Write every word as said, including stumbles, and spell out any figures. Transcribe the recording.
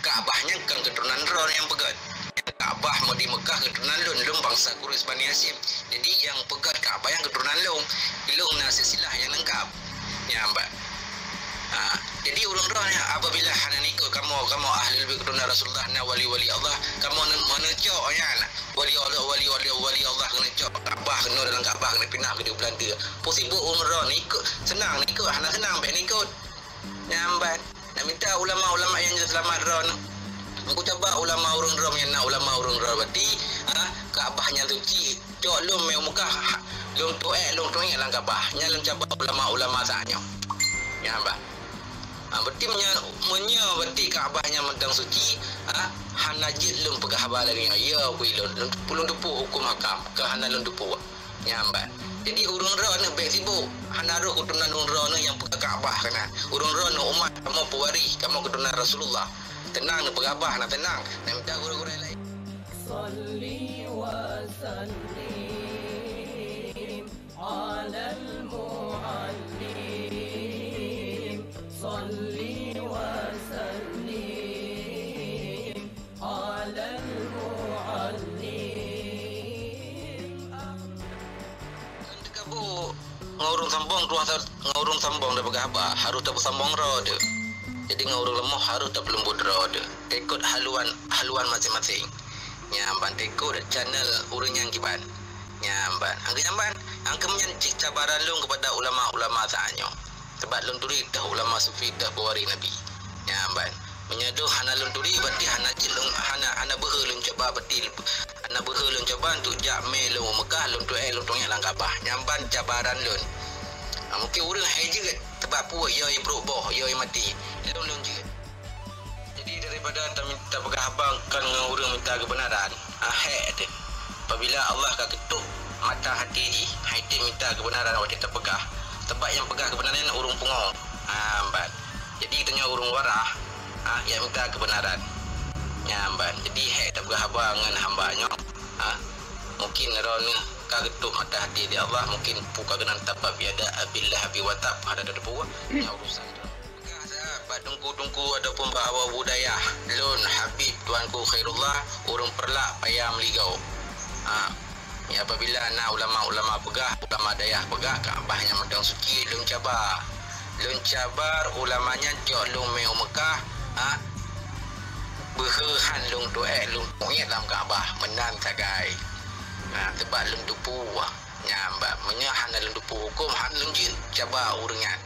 Ka'bah nyan kon keuturonan droe nyang peugöt. Ka'bah di Meukah keuturonan lôn, lôn bansa Quraisy Bani Hasyim. Jadi nyang peugöt Ka'bah nyan keuturonan lôn. Lôn na silsilah nyang leungkap. Nyan ban. Ha, jadi ureuëng droe nyan apabila hana ikut kamoe, kamoe Ahlul Bait keuturonan Rasulullah, na wali-wali Allah, kamoe neu-, meuneucok nyan. Wali Allah, wali, wali, wali Allah keuneuk cok, Ka'bah keunoe dalam Ka'bah keuneuk pinah keu di Beulanda. Peue sibuk ureuëng droe nyan ikut, seunang ikut, hana seunang bèk ikut. Nyan ban. Nak minta ulama-ulama nyang jeuet seulamat droe nyan. Meukucaba ulama ureuëng droe nyang na ulama ureuëng droe berarti, ha, Ka'bah nyan suci. Cok lôn mé u Meukah, lôn tuék, lôn tuék lam Ka'bah. Nyan lôn caba ulama-ulama saat nyoe. Nyan ban. Ha, berarti meunyoe, meunyoe berarti Ka'bah nyan mantong suci, ha, hana jeuet lôn peugah haba lagèe nyoe. Ya, kui lôn, lôn, lôn teupeu huköm hakam, ka hana lôn teupeu. Nyan ban. Jadi ureuëng droe nyan bèk sibuk, hana roh keuturonan ureuëng droe nyan nyang peugah Ka'bah keunan. Ureuëng droe nyan umat kamoe peuwaréh, kamoe keuturonan Rasulullah. Teunang neupeugah bah, na teunang, na minta gurèe-gurèe laén. Salli wa sallim 'alal mu'allim. Salli wa sallim 'alal mu'allim. Teuka bu, ngon ureuëng sambong tuha sa-, ngon ureuëng sambong tapeugah haba, harôh tapeusambong droe teuh. Jadi ngon ureuëng leumoh harôh tapeuleumbot droe teuh. Taikot haluan, haluan maséng-maséng. Nyan ban taikot channel ureuëng nyang kiban. Nyan ban. Angkeu nyan ban, angkeu nyan cit cabaran lôn keupada ulama-ulama saat nyoe. Sabab lôn turi teuh ulama sufi teuh peuwaréh Nabi. Nyan ban. Meunyoe deuh hana lôn turi, berarti hana cit lôn, hana, hana beuhe lôn cuba, berarti hana beuhe lôn cuba untuk jak mé lôn u Meukah, lôn tuék, lôn tuék lam Ka'bah. Nyan ban cabaran lôn. Ha, mungkin ureuëng hai jeuet, sabab peue, yo i brok boh, yo i maté. Lôn, lôn jeuet. Jadi, daripada taminta peugah haba kon ngon ureuëng minta keubeunaran, ah, hék teuh. Apabila Allah ka geutôp mata hati jih, hai teuh minta keubeunaran watèe tapeugah. Sabab nyang peugah keubeunaran nyan ureuëng pungo. Ha, ban. Jadi, tanyoe ureuëng warah, ha, nyang minta keubeunaran. Nyan ban. Jadi, hék tapeugah haba ngon hamba nyoe. Ha. Mungkin droeneuh ka geutôp mata hati lé Allah, mungkin peue ka geunan tapeugah biada abillah abi watab, hana tateupeue. Nyan urusan droeneuh. Peugah sa bak teungku-teungku ataupun bak awak budaya, lôn Habib Tuanku Khairullah, ureuëng Peureulak Paya Meuligau. Ha, nyan apabila na ulama-ulama peugah, ulama dayah peugah, Ka'bah nyan mantong suci, lôn cabar. Lôn cabar ulama nyan cok lôn mé u Meukah, ha, beuhe han lôn tuék, lôn tuék lam Ka'bah, meunan sagai. Ha, sabab lôn teupeu, nyan ban, meunyoe hana lôn teupeu huköm, han lôn jeuet caba ureuëng nyan.